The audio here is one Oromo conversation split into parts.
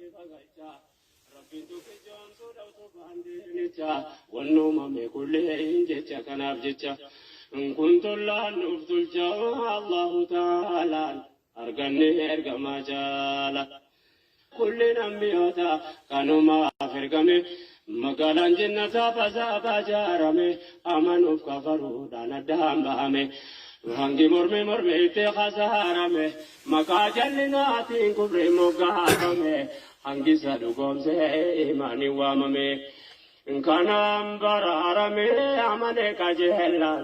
ifa galcha. Rabbiin tokkichoomsuudha utubaan diinicha. Wanni uumame kulleen jecha kanaaf jecha. Kun tollaan nuuf tolcha Allahu ta'aalaan arganne ergamaa jaala. Kulleen ambiyoota kanumaaf ergame. Magaalaan jannataa fasaabaa jaarame amanuuf kafaruudhaan addaan bahame. Hangi morme morme itti khasaarame maqaa jallinaatiin kufri moggaafame hangi isa dhugoomse imaaniin waamame. Kanaan baraarame amane qajeellaan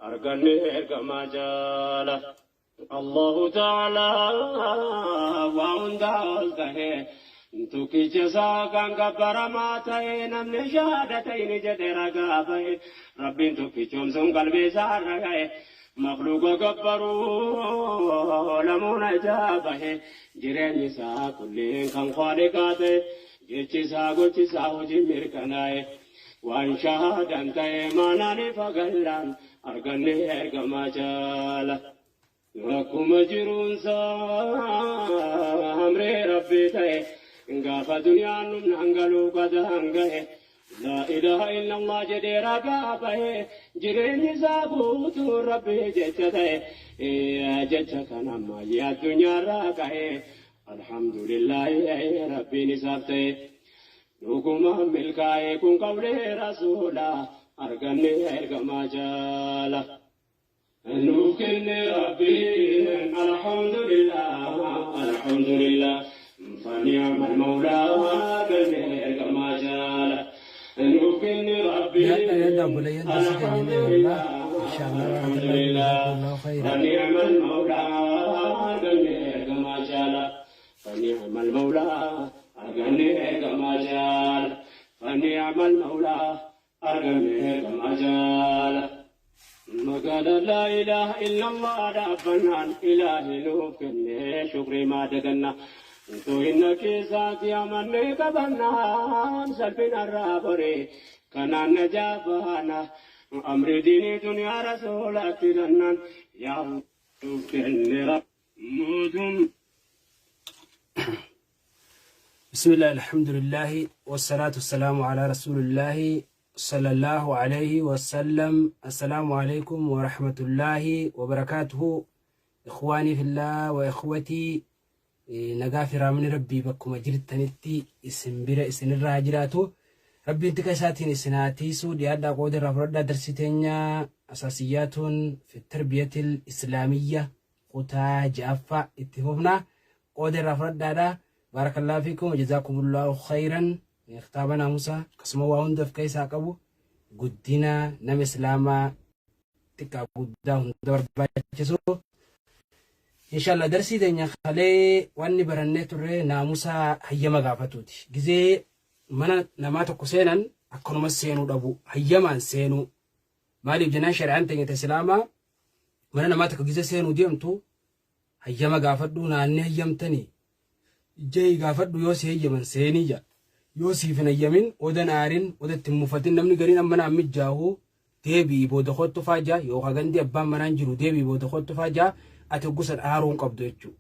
arganne ergamaa jaala. Allahu ta'ala waa hundaa ol ta'e tokkicha isaa kan gabbaramaa ta'e namni shahadatayni jedhe ragaa ba'e Rabbiin tokkichoomsuun qalbii isaa irra ga'e makluuqa gabbaruu lamuun ajaabahe jireenyi isaa kulliin kan khaaliqaa ta'e jechi isaa gochi isaa hojii mirkanaa'e waan shahaadan ta'e maanaan ifa gallaan arganne ergamaa jaala. Akkuma jiruunsaa amree rabbii ta'e gaafa duniyaan humnaan galuu qadaan gahe laa ilaaha illallah jedhee ragaa bahe jireenyi isaa guutuun rabbii jecha ta'e jecha kana ammayyee addunyaarraa ka'e alhamdulillahi rabbiin isaaf ta'e dhugumaan milkaa'e kun qawlee rasuula arganne ergamaa jaala. Nuuf kenne rabbiin alhamdulillah alhamdulillah فنعم المولى arganne ergamaa jaala. Nuuf kenne rabbiin Yaadda yaadda obboleeyyan darsi keenya ni eegalla. Inshallah alhamdulillah barakallahu khayran. فنعم المولى arganne ergamaa jaala. فنعم المولى arganne ergamaa jaala. فنعم المولى arganne ergamaa jaala. Magaalaa laa ilaaha illallah dhaabbannaan ilaahi nuuf kenne shukrii maa daganna. Utuu hinna keessaatti amannee qabannaan salphinarraa bore kanaan na jaabaana. Amri diinii duniyaa rasuulaatti lannaan yaa nuuf kenne mootum. بسم الله الحمد لله والصلاة والسلام على رسول الله صلى الله عليه وسلم. السلام عليكم ورحمة الله وبركاته. إخواني في الله وإخوتي، nagaa fi raamni rabbii bakkuma jirtanitti isin bira isinirraa jiraatu. Rabbiin tika isaatiin isin haa tiisu. Dhiyaadhaa, qooda irraa fudhadhaa. Darsii teenya asaasiyyaatuun fi tarbiyatil islaamiyya kutaa ja'affaa itti fufna. Qooda irraa fudhadhaadha. Baarakallaahu fiikum, jazaakumullahu khayran. Kitaaba naamusa akkasuma waa hunda of keessaa qabu, guddina nama islaamaa xiqqaa guddaa hunda barbaachisu. Inshallah darsii teenya kalee wanni barannee turre naamusa hayyama gaafatuuti. Gizee mana namaa tokko seenan akkanumas seenuu dhabu, hayyamaan seenuu. Maaliif jennaan, shari'aan teenya ta islaamaa mana namaa tokko gizee seenuu deemtu hayyama gaafadhu, naanni hayyamtanii jee gaafadhu, yoo si hayyaman seenii jedha. Yoo siif hin hayyamin odan aarin, oda itti hin mufatin. Namni gariin amma naan mijjaahu deebi'i booda kottu faa jaa, yookaan gandi abbaan manaan jiru deebi'i booda kottu faa jaa, ati hoggusan aaruu hin qabdu jechuudha.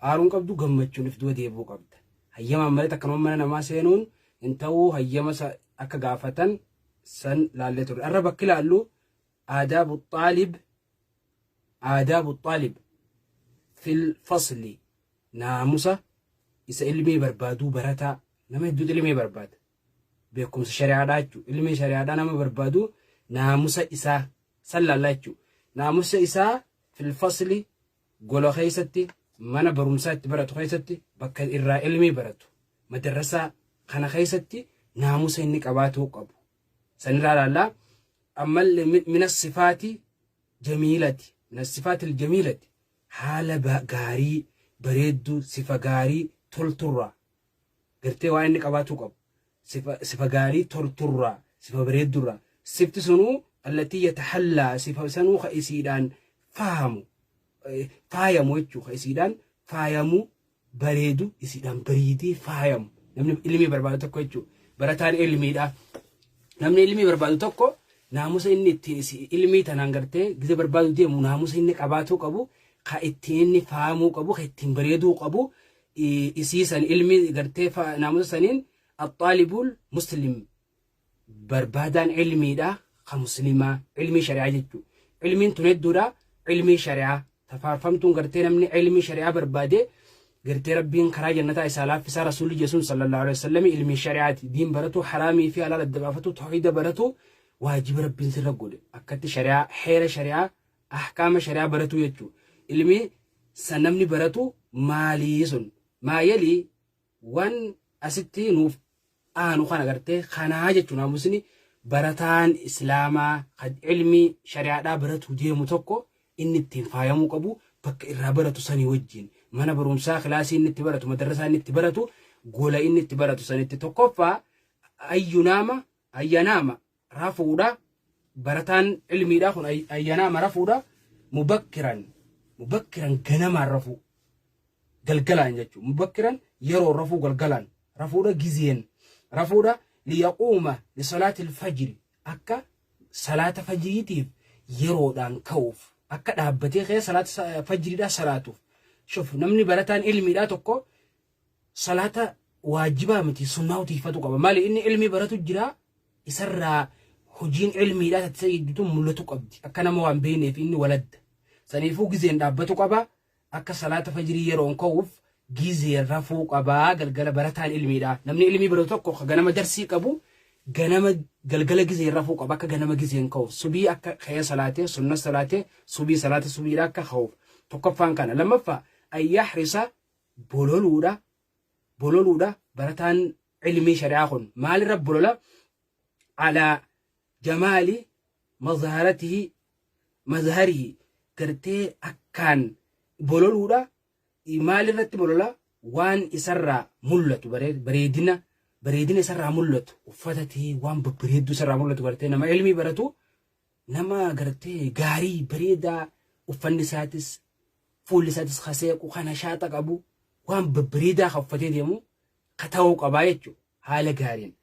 Aaruu hin qabdu, gammachuun if duba deebi'uu qabda. Hayyamaan malee akkanuma mana namaa seenuun hin ta'uu, hayyama akka gaafatan san laallee turre. Har'a bakki laallu aadaabu xaalib, aadaabu xaalib fil fasli, naamusa isa ilmii barbaaduu barataa. Nama hedduutu ilmii barbaada. Beekumsa shari'aadhaa jechuudha. Ilmii shari'aadhaa nama barbaadu naamusa isaa san laallaa jechuudha. Naamusa isaa fil fasli, gola keessatti, mana barumsaa itti baratu keessatti, bakka irraa ilmii baratu madarrasaa kana keessatti naamusa inni qabaatuu qabu. Sanirraa laallaa. Ammallee mina sifaati jamiilati, mina sifaati jamiilati, haala gaarii bareedduu, sifa gaarii tolturraa gartee waan inni qabaatuu qabu, sifa gaarii tolturraa, sifa bareeddurraa, sifti sunuu allatii yatahallaa, sifa sanuu ka isiidhaan faahamu, faayamu jechuu, ka isiidhaan faayamu, bareedu, isiidhaan bareedee faayamu namni ilmii barbaadu tokko jechuu. Barataan ilmiidha, namni ilmii barbaadu tokko naamusa inni ittiin ilmii tanaan gartee gize barbaadu deemu, naamusa inni qabaatuu qabu, ka ittiin inni faayamuu qabu, ka ittiin bareeduu qabu. Isii san ilmi gartee naamusa saniin axaalibul muslim, barbaadaan ilmiidha ka muslimaa, ilmii shari'aa jechuudha. Ilmiin tun hedduudha. Ilmii shari'aa tafaarfamtuun gartee namni ilmii shari'aa barbaade gartee Rabbiin karaa jannataa isaa laaffisaa Rasuulli jesuun sallallahu alaihi wasallam ilmii shari'aati. Diin baratu, haraamii fi halaal adda baafatu, tawhiida baratu, waajiba Rabbiin sirra godhe akkatti shari'aa, heera shari'aa, ahkaama shari'aa baratu jechuudha. Ilmii san namni baratu maalii sun maayelii waan asitti nuuf aanu kana gartee kanaa jechuun naamusni barataan islaamaa kan ilmii shari'aadhaa baratu deemu tokko inni ittiin faayamuu qabu bakka irraa baratu sanii wajjin, mana barumsaa, kilaasii inni itti baratu, madarrasaa inni itti baratu, gola inni itti baratu sanitti. Tokkoffaa, ayyunaama ayyanaama rafuudha. Barataan ilmiidhaa kun ayyanaama rafuudha mubakkiran, mubakkiran ganamaan rafuu, galgalaan jechuudha. Mubakkiran yeroo rafuu, galgalaan rafuudha, gizeen rafuudha. Liyaquuma lisalaati alfajri, akka salaata fajriitiif yeroodhaan ka'uuf, akka dhaabbatee ka'ee salaata fajriidhaa salaatuuf. Shuf, namni barataan ilmiidhaa tokko salaata waajibaa miti sunnaa utiifatu qaba. Maali? Inni ilmii baratu jira, isarraa hojiin ilmiidhaa tattisa gidduutu mul'atu qabdi. Akka nama waan beekneef inni waladda saniifuu gizeen dhaabbatu qaba. Akka salaata fajrii yeroon ka'uuf gizeen rafuu qabaa galgala barataan ilmiidha. Namni ilmii baratu tokko ka ganama darsii qabu ganama galgala gizeen rafuu qaba, akka ganama gizeen ka'uuf, subii akka ka'ee salaatee, sunna salaatee, subii salaata subiidha akka ka'uuf. Tokkoffaan kana. Lammaffaa, ayyahrisa bololuudha. Bololuudha barataan ilmii shari'aa kun maalirra bolola? Alaa jamaali mazharatihi, mazharihi gartee akkaan bololuudha. Maalirratti bolola? Waan isarraa mul'atu, bareedina, bareedina isarraa mul'atu, uffata ta'ee waan babbareedduu isarraa mul'atu. Gartee nama ilmii baratu, nama gartee gaarii bareedaa, uffanni isaatis fuulli isaatis kaseequ, kana shaaxa qabu, waan babbareedaa kan uffatee deemu ka ta'uu qabaa jechuudha. Haala gaariin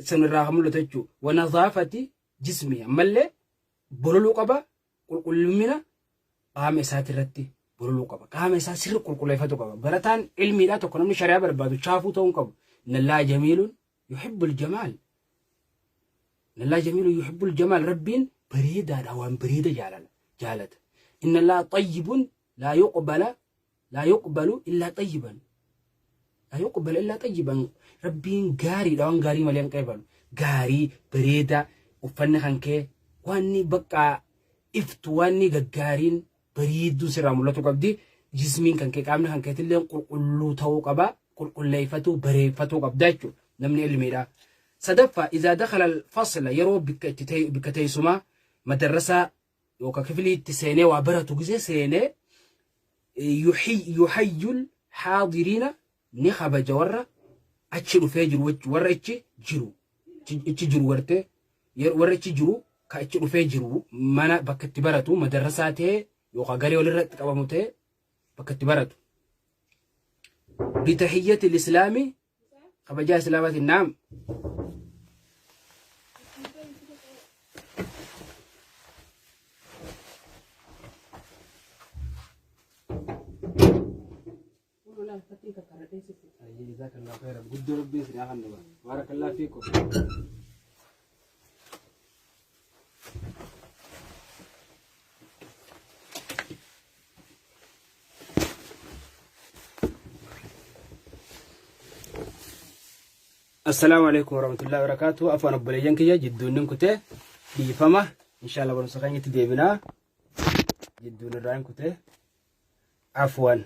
sanirraa kan mul'atu jechuudha. Wanazaafati jismi, ammallee bololuu qaba, qulqullumina qaama isaati irratti bololuu qaba. Qaama isaa sirri qulqulleeffatu qaba. Barataan ilmiidhaa tokko, namni shari'aa barbaadu chaafuu ta'uu hin qabu. Innallaa jamiilun yuhibbul jamaal. Innallaa jamiilun yuhibbul jamaal. Rabbiin bareedaadha, waan bareeda jaalala jaalata. Innallaa xayyibun laa yuqbala laa yuqbalu illaa xayyiban. Laa yuqbalu illaa xayyiban. Rabbiin gaariidha, waan gaarii malee hin qeebalu. Gaarii bareedaa, uffanni kan kee waan bakka iftu, waan gaggaariin bareedduun sirraa mul'atu qabdi. Jismiin kan kee, qaamni kan keetillee qulqulluu ta'uu qaba. Qulqulleeffatuu, bareeffatuu qabda jechuudha namni ilmiidha. Sadaffaa, izaa dakhala al-fasla, yeroo bikka itti bikka teessumaa madarrasaa yookaan kifilii itti seenee waa baratu gisee seenee, yuhayyul haadiriina, ni kabaja warra achi dhufee jiru jechuudha. Warra achi jiru, ichi jiru, gartee warra achi jiru, ka achi dhufee jiru, mana bakka itti baratu, madarrasaa ta'ee yookaan garee walirratti qabamu ta'ee bakka itti baratu. Bitahiyyati islaami, kabajaa islaamaatiin. Naam. جزاك الله خيرا، قد ربي يسري أخنا، بارك الله فيكم. السلام عليكم ورحمة الله وبركاته. عفوا obboleeyyan kiyya, jidduun kutee, dhiifama. Inshallah barumsa keenyatti deebinaa. Jidduun irraa hin kutee, عفوا.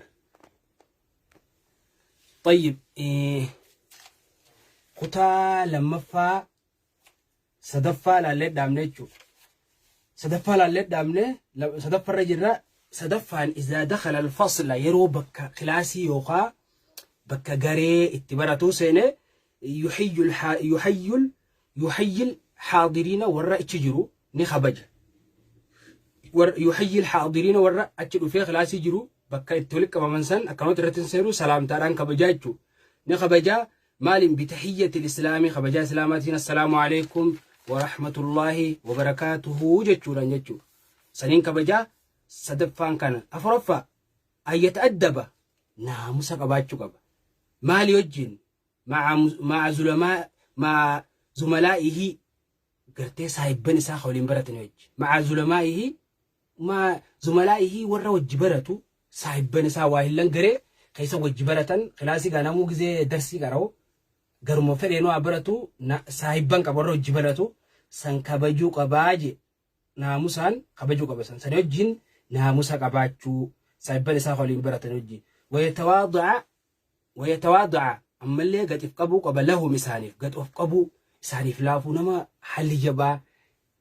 طيب إيه. Kutaa lammaffaa sadaffaa laallee dhaabne jechuudha. Sadaffaa laallee dhaabne, sadaffarra jirra. Sadaffaan, إذا دخل الفصل, yeroo bakka kilaasii yookaan bakka garee itti baratu seene, yuhayyi الحاضرين, warra achi jiru ni kabaja. يحيي الحاضرين, warra achi dhufee kilaasii jiru, bakka itti walitti qabaman san akkanumatti irratti hin seeru, salaamtaadhaan kabajaa jechuudha. Ni kabajaa maaliin? بتحية الإسلام, kabajaa islaamaatiin, السلام عليكم ورحمة الله وبركاته jechuudhaan jechuudha. Saniin kabajaa. Sadaffaan kana. Afuraffaa, أن يتأدب, naamusa qabaachuu qaba. Maali wajjin? Ma'a zulamaa ma'a zumalaa'ihi gartee saahibban isaa ka waliin baratan wajji. Ma'a zulamaa'ihi ma'a zumalaa'ihi warra wajji baratu saahibban isaa waa hillan garee keessa wajji baratan kilaasii gaa namuu gizee darsii qara'u garuma fedheenuu haa baratu saahibban qaba warra wajji baratu san kabajuu qabaa je naamusaan kabajuu qaba san sani wajjin naamusa qabaachuu saahibban isaa waliin baratan wajji wayatawaada'a wayatawaada'a ammallee gad if qabuu qaba lahum isaaniif gad of qabuu isaaniif laafuu nama haalli jabaa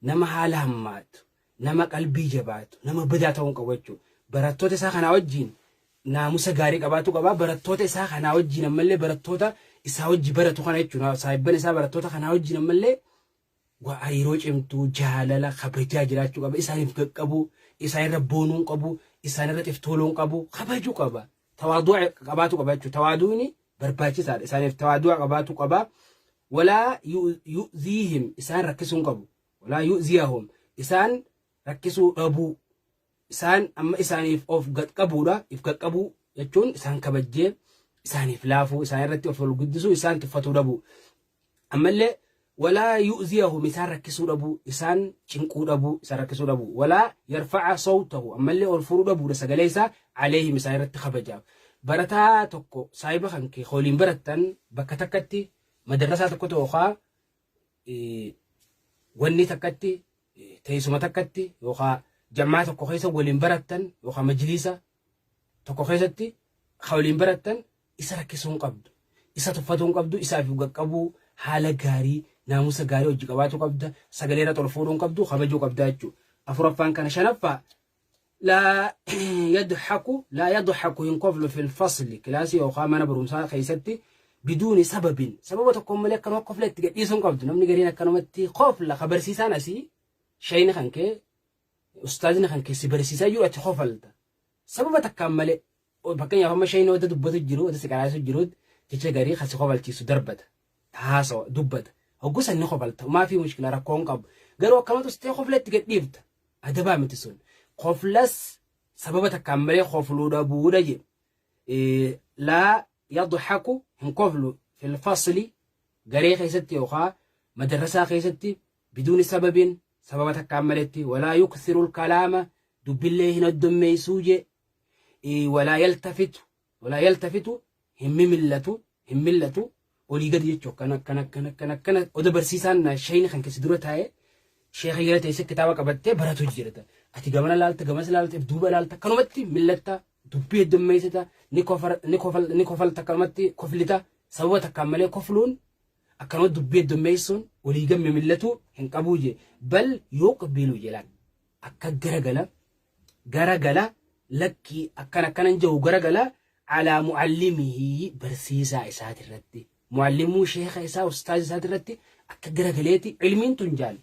nama haala hammaatu nama qalbii jabaatu nama badaa ta'uu hin qabu jechuudha. Barattoota isaa kanaa wajjin naamusa gaarii qabaatu qaba. Barattoota isaa kanaa wajjin ammallee barattoota isaa wajji baratu kana jechuudha. Saahibban isaa barattoota kanaa wajjin ammallee waa hariiroo cimtuu jaalala kabajaa jiraachuu qaba. Isaaniif qaqqabuu, isaan irra boonuu hin qabu, isaan irra xiftooluu hin qabu, kabajuu qaba. Tawaaduu qabaatu qaba jechuudha. Tawaaduuni barbaachisaadha. Isaaniif tawaaduu qabaatu qaba. Walaa yu'ziihim isaan rakkisuu hin qabu. Walaa yu'ziyahum isaan rakkisuu dhabuu. Isaan amma isaaniif of gad qabuudha. If gad qabuu jechuun isaan kabajjee isaaniif laafuu isaan irratti of ol guddisuu isaan tuffatuu dhabuu. Ammallee walaa yu'ziyahum isaan rakkisuu dhabuu isaan cinquu dhabuu isaan rakkisuu dhabuu. Walaa yarfa'a sawtahu ammallee ol fuudhuu dhabuudha sagalee isaa aleehim isaan irratti kabajaaf. Barataa tokko saahiba kan kee waliin barattan bakka takkatti madarrasaa tokkotti yookaan wanni takkatti teessuma takkatti yookaan jammaa tokko keessa waliin barattan yookaan majliisa tokko keessatti waliin barattan isa rakkisuu hin qabdu. Isa tuffatuu hin qabdu. Isaaf qaqqabuu haala gaarii naamusa gaarii hojii qabaachuu qabda. Sagalee irra ol fuudhuu hin qabdu. Kabajuu qabda jechuudha. Afuraffaan kana shanaffaa laa yadhaku laa yadhaku hin koflu fil fasli kilaasii yookaan mana barumsaa keessatti biduuni sababin sababa tokkoon malee akkanuma kofla itti gadhiisuu hin qabdu. Namni gariin akkanumatti kofla ka barsiisaan asii shayni kan kee ustaazni kan kee si barsiisaa jiru ati kofalta. Sababa takkaan malee fakkeenyaaf amma shayni wanta dubbatu jiru wanta si qaraasu jiru jecha garii kan si kofalchiisu darbata. Haasawa dubbata. Hogguu san ni kofalta. Maafii mushkila rakkoo hin qabu. Garuu akkamatu sitee kofla itti gadhiifta. Adabaa miti sun. Koflas sababa takkaan malee kofluu dhabuudha jedhu. Laa yadhaku hin koflu fil fasli garee keessatti yookaan madarrasaa keessatti biduuni sababiin sababa takkaan maletti walaa yukthiru kalaama dubbillee hin hoddommeessuu je walaa yaltafitu walaa yaltafitu hin mimillatu hin millatu olii gadi jechuu akkana akkana akkana akkana akkana oda barsiisaan shayni kan keessa dura taa'ee sheekha jala teessee kitaaba qabattee baratu jirta. Ati gamana laalta gamas laalta duuba laalta akkanumatti millatta dubbii heddummeessita ni kofalta akkanumatti koflita sababa takkaan malee kofluun akkanumatti dubbii heddummeessuun olii gamme millatu hin qabuu je bal yuqbilu jedhan akka garagala garagala lakkii akkana akkanan jiru garagala alaa mu'allimihi barsiisaa isaatirratti mu'allimuu sheeka isaa ustaaz isaatirratti akka garagaleeti ilmiin tun jaal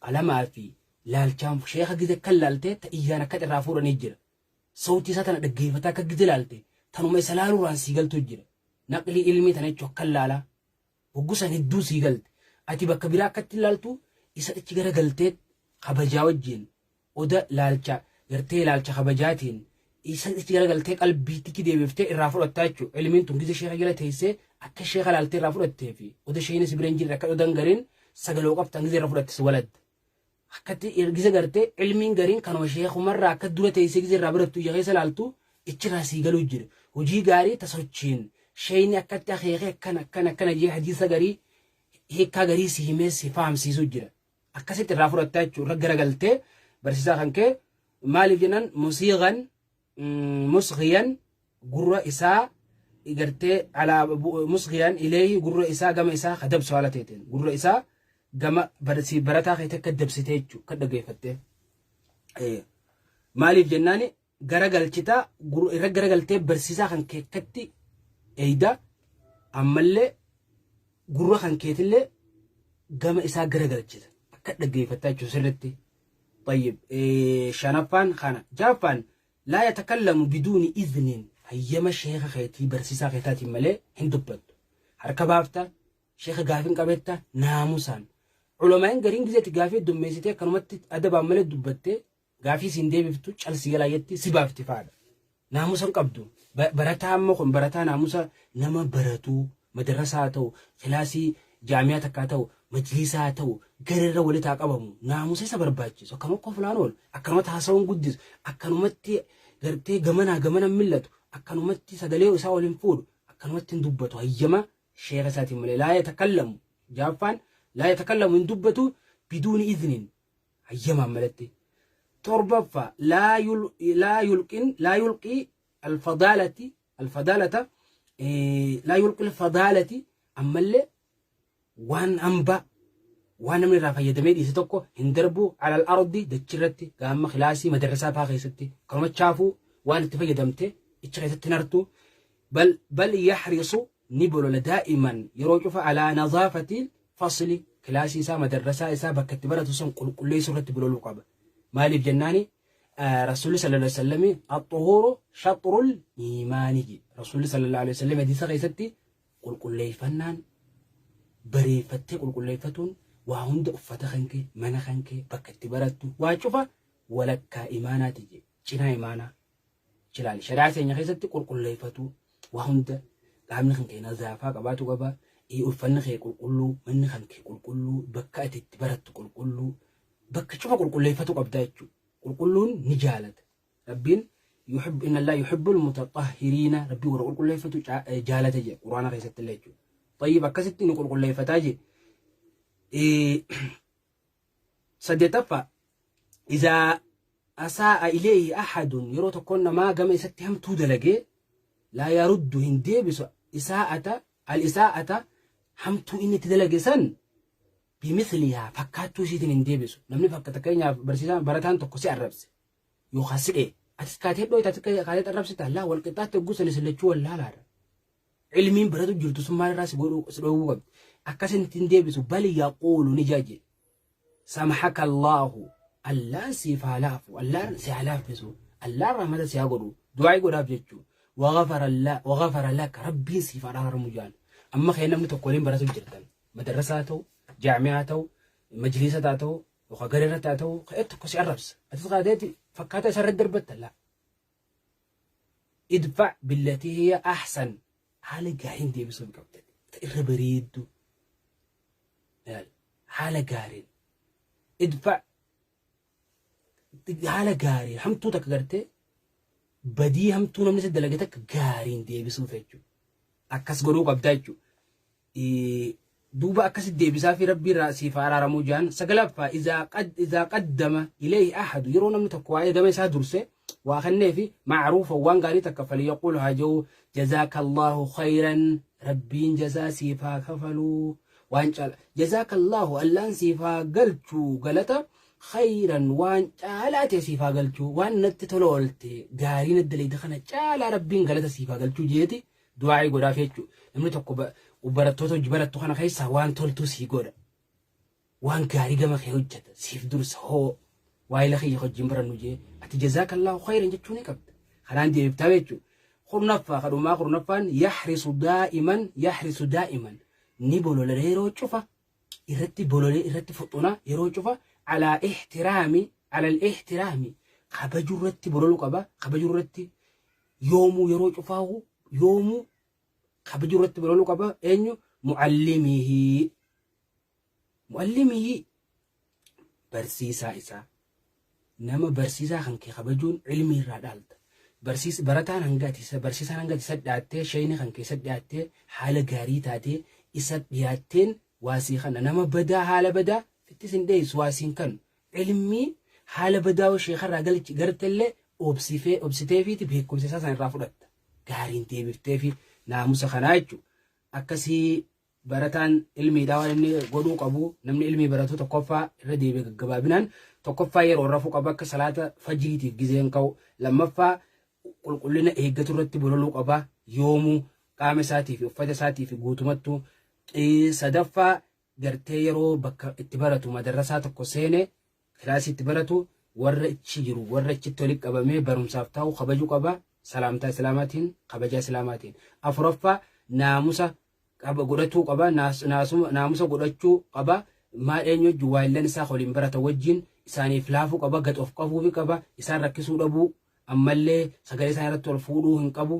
qalamaa fi laalchaan sheeka gize kan laaltee ta iyyaan akka irraa fuudhanii jira. Sawtii isaa tana dhaggeeffataa akka gize laalte tanuma isa laaluurraan sii galtu jira. Naqlii ilmii tana jechuun akka laalaa. Hoggusan hedduu sii galte. Ati bakka biraa akkatti laaltu isa achi gara galtee kabajaa wajjin oda laalcha gartee laalcha kabajaatiin isa achi gara galtee qalbiitti deebiftee irraa fudhattaa jechuudha. Ilmiin tun gize sheeka jala teessee akka sheeka laaltee irraa fudhattee fi oda isheenis bira hin jirre akka odan gariin sagaloo qabtan gize irraa fudhattes waladda. Akkatti gize gartee ilmiin gariin kanuma sheekumarraa akka dura teessee gize irraa barattu ija keessa laaltu ichirraa sii galuu jira. Hojii gaarii tasochiin sheeyni akkatti akeekee akkana akkana akkana jee hadiisa garii hiikkaa garii si himee si fahamsiisuu jira. Akkasitti irraa fudhattaa jechuudha. Irra garagaltee barsiisaa kan kee maaliif jennaan musiiqan musgiyan gurra isaa gartee alaa musgiyan ileehi gurra isaa gama isaa ka dabsu haala ta'eetiin gurra isaa gama barataa keetti akka dabsitee jechuudha akka dhaggeeffattee. Maaliif jennaan garagalchita irra garagaltee barsiisaa kan keekkatti eeyda ammallee gurra kan keetillee gama isaa garagalchita akka dhaggeeffattaa jechuudha sirriitti. طيب shanaffaan kana jahaffaan laa yatakallamu biduuni izniin hayyama sheeka keetii barsiisaa keetaatiin malee hin dubbattu. Harka baafta sheeka gaafin qabetta naamusaan. Culamaan gariin gizeetti gaafii heddummeessitee akkanumatti adabaan malee dubbattee gaafii siin deebiftu calsii galaa jetti si baafti faadha. Naamusa hin qabdu. Barataa amma kun barataa naamusa nama baratuu madrasaa haa ta'u, kilaasii jaamiyaa takka haa ta'u, majlisaa haa ta'u, gareerra walitti haa qabamu. Naamusa isa barbaachisu. Akkanuma koflaan oolu, akkanumatti haasawuun guddisu, akkanumatti gartee gamanaa gamana millatu, akkanumatti sagalee isaa ol hin fuudhu, akkanumatti hin dubbatu. Hayyama sheeka isaatiin malee. Laa yatakallamu. Jaaffaan laa yatakallamu hin dubbatu biduuni idnin. Hayyamaan malatti. Torbaffaa laa yulqin laa yulqii alfadaalati alfadaalata laa yulqi alfadaalati ammallee waan hambaa waan namni irraa fayyadamee dhiise tokko hin darbu alal ardi dachirratti gaamma kilaasii madarrasaa faa keessatti kanuma chaafuu waan itti fayyadamte ichi keessatti hin hartu bal yaxrisu ni bolola daa'iman yeroo cufa alaa nadaafati fasli kilaasii isaa madarrasaa isaa bakka itti baratu san qulqulleessuu irratti bololuu qaba. Maaliif jennaani Rasuulli sallallahu alaihi wasallam axuhuuru shaxrul iimaani jedhe. Rasuulli sallallahu alaihi wasallam hadiisa keessatti qulqulleeffannaan bareeffattee qulqulleeffatuun waa hunda uffata kan kee mana kan kee bakka itti barattu waa cufa walakkaa imaanaati jedhe. Cinaa imaanaa. Chilaali shari'aa keenya keessatti qulqulleeffatu waa hunda qaamni kan kee nazaafaa qabaatu qaba. Uffanni kee qulqulluu, manni kan kee qulqulluu, bakka ati itti barattu qulqulluu, bakka cufa qulqulleeffatu qabda jechuudha. Qulqulluun ni jaalata. Rabbiin yuhibbu inna Allah yuhibbul mutatahhiriina Rabbii warra qulqulleeffatu jaalata jedhe Quraana keessatti illee jechuudha. Tayyib akkasitti ni qulqulleeffataa jedhe. Saddeettaffaa izaa asaa'a ilayhi ahadun yeroo tokkoon namaa gama isatti hamtuu dalagee laa yaruddu hin deebisu isaa'ata al isaa'ata hamtuu inni itti dalage san bimithlihaa fakkaattuu isiitiin hin deebisu. Namni fakka fakkeenyaaf barsiisaan barataan tokko si arrabse yookaan si dhee atis kaatee dhooyta atis kaatee arrabsita laa wal qixxaatti hogguu san isin lachuu wallaalaadha. Ilmiin baratu jirtu sun maalirraa si godhuu si dhoowwuu qabdi. Akkasitti hin deebisu bal yaquulu ni jaje. Samahaka Allaahu Allaan siif haa laafu Allaan si haa laaffisu Allaan rahmata si haa godhu du'aa'ii godhaaf jechuu wagafara laka Rabbiin siif haa araaramu jaan. Amma kee namni tokko waliin baratu jirtan madarrasaa ta'u jaami'aa ta'u majliisa taa ta'u yookaan gareerra taa ta'u ka'ee tokko si arrabsa. Atis kaateeti fakkaata isa irratti darbatta laa. Idfa billatii hiya ahsan haala gaariin deebisuu hin qabda. Irra bareeddu haala gaariin idfa haala gaariin hamtuu takka gartee badii hamtuu namni si dalage takka gaariin deebisuuf jechuudha. Akkas godhuu qabda jechuudha. Duuba akkasitti deebisaa fi rabbii irraa siif haa araaramuu jaan. Sagalaffaa izaa qaddama ilayhi ahadu yeroo namni tokko waa'ee gama isaa durse waa kenneefi ma'ruufa waan gaarii takka falyaquul haa jedhu jazaakallaahu khayran rabbiin jazaa siif haa kafaluu waan caala jazaakallaahu allaan siif haa galchuu galata khayran waan caalaa ta'e siif haa galchuu waan natti tola oolte gaarii natti dalagde kana caalaa rabbiin galata siif haa galchuu jeeti du'aa'ii godhaaf jechuudha. Namni tokko barattoota hojii barattu kana keessaa waan toltuu sii godha. Waan gaarii gama kee hojjeta. Siif dursa hoo waa'ila kiyya wajjin barannu jee ati jazaakallaahu khayran jechuu ni qabda. Kanaan deebiftaa jechuudha. Kurnaffaa kadhumaa kurnaffaan yaxrisu daa'iman yaxrisu daa'iman ni bolola yeroo cufa irratti bololee irratti fuxxuna yeroo cufa alaa ihtiraami alal ihtiraami kabajuu irratti bololuu qaba kabajuu irratti yoomuu yeroo cufaahu yoomuu kabajuu irratti bololuu qaba eenyu mu'allimihi mu'allimihi barsiisaa isaa nama barsiisaa kan kee kabajuun ilmii irraa dhaalta. Barsiis barataan hanga ati isa barsiisaan hanga ati isa dhiyaattee sheeyni kan kee isa dhiyaattee haala gaarii taatee isa dhiyaatteen waa sii kana nama badaa haala badaa fittis hin dheessu waa siin kanu ilmii haala badaa yoo sheekarraa galchi gartellee obsifee obsiteefiiti beekumsa isaa san irraa fudhatta gaariin deebifteefi naamusa kanaa jechuudha akkasii Barataan ilmiidhaa waan inni godhuu qabu namni ilmii baratu tokkoffaa irra deebi'e gaggabaabinaan tokkoffaa yeroo rafuu qaba akka salaata fajriitiif gizeen ka'u lammaffaa qulqullina eeggatu irratti bololuu qaba yoomuu qaama isaatii fi uffata isaatii fi guutumattuu sadaffaa gartee yeroo bakka itti baratu madarrasaa tokko seene kilaasii itti baratu warra ichi jiru warra ichitti walitti qabamee barumsaaf taa'u kabaju qaba salaamtaa islaamaatiin kabajaa islaamaatiin afuraffaa naamusa qaba godhatuu qaba naamusa godhachuu qaba maal eenyu wajjin waayillan isaa waliin barata wajjin isaaniif laafuu qaba gad of qabuufi qaba isaan rakkisuu dhabuu Ammallee sagalee isaa irratti ol fuudhuu hin qabu.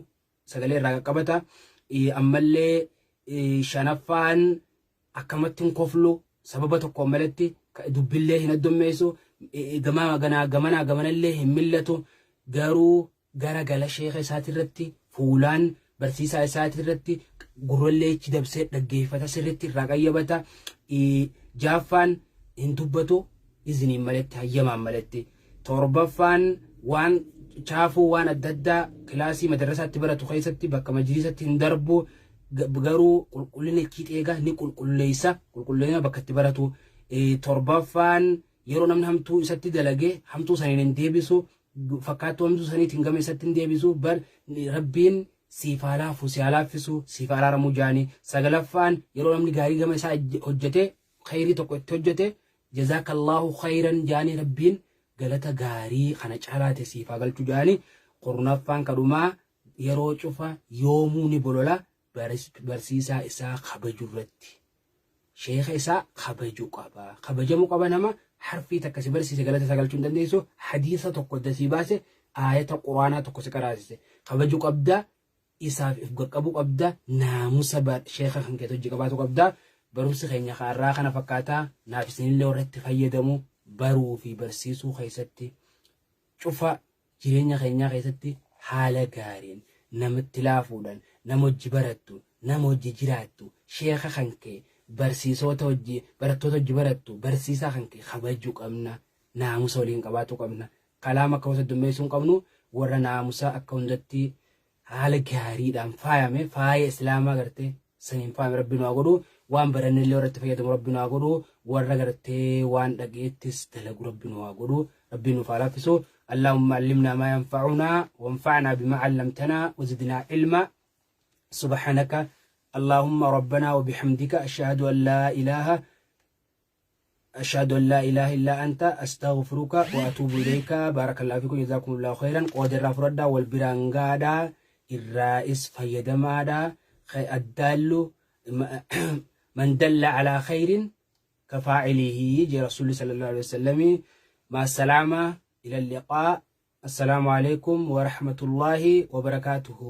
Sagalee irraa qaqqabata. Ammallee shanaffaan akkamatti hin koflu sababa tokkoon malatti dubbillee hin heddummeessu gamaa ganaa gamanaa gamanallee hin millatu garuu gara gala sheeka isaatirratti fuulaan barsiisaa isaatirratti gurrallee ichi dabsee dhaggeeffata sirritti irraa qayyabata. Jaaffaan hin dubbatu iziniin maletti hayyamaan maletti. Torbaffaan waan chaafuu waan adda addaa kilaasii madarrasaatti baratu keessatti bakka majliisatti hin darbu garuu qulqullina ichi eega ni qulqulleessa qulqullina bakka itti baratu. Torbaffaan yeroo namni hamtuu isatti dalage hamtuu saniin hin deebisu fakkaattuu hamtuu saniitiin gama isatti hin deebisu bar rabbiin siif haa laafu si haa laaffisu siif haa araaramu jaani. Sagalaffaan yeroo namni gaarii gama isaa hojjete khayrii tokko itti hojjete jazaakallahu khayran jaani rabbiin galata gaarii kana caalaate siif haa galchu jaani. Kurnaffaan kadhumaa yeroo cufa yoomuu ni bolola barsiisaa isaa kabaju irratti. Sheeka isaa kabaju qaba. Kabajamu qaba nama harfii takka si barsiise galata isaa galchuu hin dandeessu hadiisa tokko dasii baase aayata quraanaa tokko si qaraasise. Kabaju qabda isaaf if qaqqabuu qabda naamusa sheeka kan keessa hojii qabaatu qabda. Barumsi keenya kaarraa kana fakkaataa naaf isinillee warra itti fayyadamu baruu fi barsiisuu keessatti cufa jireenya keenyaa keessatti haala gaariin namatti laafuudhaan nama hojii barattu nama hojii jiraattu sheeka kan kee barsiisota hojii barattoota hojii barattu barsiisaa kan kee kabajuu qabna naamusa waliin qabaachuu qabna kalaama akka gosa dummeessuu hin qabnu warra naamusa akka hundatti haala gaariidhaan faayame faaya islaamaa gartee saniin faayame rabbi nu haa godhu waan barannillee warra itti fayyadamu rabbi nu haa godhu warra gartee waan dhageettis dalagu rabbi nu haa godhu rabbi nuuf haa laaffisu. اللهم علمنا ما ينفعنا وانفعنا بما علمتنا وزدنا علما سبحانك اللهم ربنا وبحمدك أشهد أن لا إله إلا أنت أستغفرك وأتوب إليك بارك الله فيكم جزاكم الله خيرا قدر فردا والبرانغادا الرئيس فيدمادا الدال من دل على خير كفاعله جي رسول صلى الله عليه وسلم مع السلامة إلى اللقاء السلام عليكم ورحمة الله وبركاته.